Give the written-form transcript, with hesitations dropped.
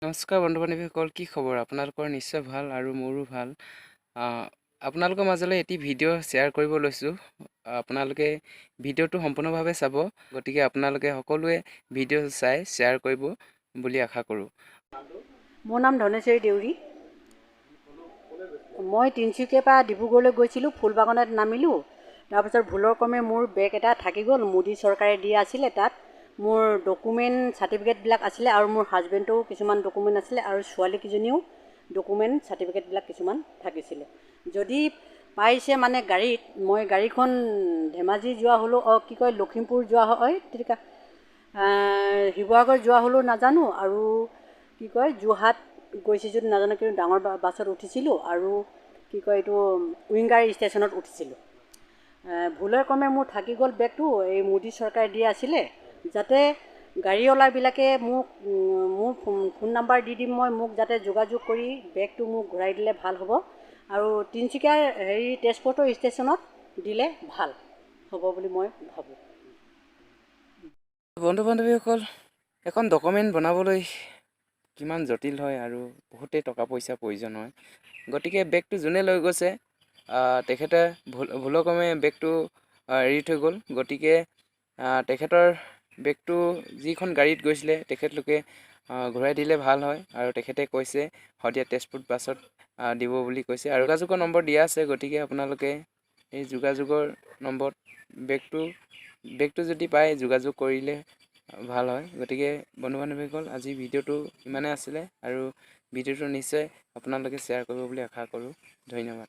নমস্কাৰ বন্ধু বান্ধৱীসকল, কি খবৰ আপোনালোকৰ? নিশ্চয় ভাল আৰু মোৰো ভাল। আপোনালোকৰ মাজলৈ এটি ভিডিঅ' শ্বেয়াৰ কৰিব লৈছোঁ। আপোনালোকে ভিডিঅ'টো সম্পূৰ্ণভাৱে চাব। গতিকে আপোনালোকে সকলোৱে ভিডিঅ' চাই শ্বেয়াৰ কৰিব বুলি আশা কৰোঁ। মোৰ নাম ধনেশ্বৰী দেউৰী। মই তিনিচুকীয়াৰ পৰা ডিব্ৰুগড়লৈ গৈছিলোঁ। ফুলবাগানত নামিলোঁ। তাৰপিছত ভুলৰ ক্ৰমে মোৰ বেগ এটা থাকি গ'ল। মোদী চৰকাৰে দিয়া আছিলে। তাত মোৰ ডকুমেণ্ট, চাৰ্টিফিকেটবিলাক আছিলে আৰু মোৰ হাজবেণ্ডৰো কিছুমান ডকুমেণ্ট আছিলে আৰু ছোৱালীকেইজনীও ডকুমেণ্ট, চাৰ্টিফিকেটবিলাক কিছুমান থাকিছিলে। যদি পাইছে, মানে গাড়ীত মই গাড়ীখন ধেমাজি যোৱা হ'লেও, অঁ, কি কয়, লখিমপুৰ যোৱা হয়, তেতিয়া শিৱসাগৰ যোৱা হ'লেও নাজানো আৰু কি কয়, যোৰহাট গৈছে যদি নাজানো। কিন্তু ডাঙৰ বাছত উঠিছিলোঁ আৰু কি কয় এইটো, উইংগাৰ ষ্টেচনত উঠিছিলোঁ। ভুলে ক্ৰমে মোৰ থাকি গ'ল বেগটো। এই মোদী চৰকাৰে দিয়া আছিলে। যাতে গাড়ীৱালাবিলাকে মোক, মোৰ ফোন নাম্বাৰ দি দিম মই, মোক যাতে যোগাযোগ কৰি বেগটো মোক ঘূৰাই দিলে ভাল হ'ব আৰু তিনিচুকীয়াৰ হেৰি তেজপুৰতৰ ষ্টেচনত দিলে ভাল হ'ব বুলি মই ভাবোঁ। বন্ধু বান্ধৱীসকল, এখন ডকুমেণ্ট বনাবলৈ কিমান জটিল হয় আৰু বহুতেই টকা পইচা প্ৰয়োজন হয়। গতিকে বেগটো যোনে লৈ গৈছে, তেখেতে ভুলক্ৰমে বেগটো এৰি থৈ গ'ল। গতিকে তেখেতৰ বেগটো যিখন গাড়ীত গৈছিলে, তেখেতলোকে ঘূৰাই দিলে ভাল হয়। আৰু তেখেতে কৈছে শদিয়া তেজপুৰ বাছত দিব বুলি কৈছে আৰু যোগাযোগৰ নম্বৰ দিয়া আছে। গতিকে আপোনালোকে এই যোগাযোগৰ নম্বৰত বেগটো যদি পায়, যোগাযোগ কৰিলে ভাল হয়। গতিকে বন্ধু বান্ধৱীসকল, আজি ভিডিঅ'টো ইমানেই আছিলে আৰু ভিডিঅ'টো নিশ্চয় আপোনালোকে শ্বেয়াৰ কৰিব বুলি আশা কৰোঁ। ধন্যবাদ।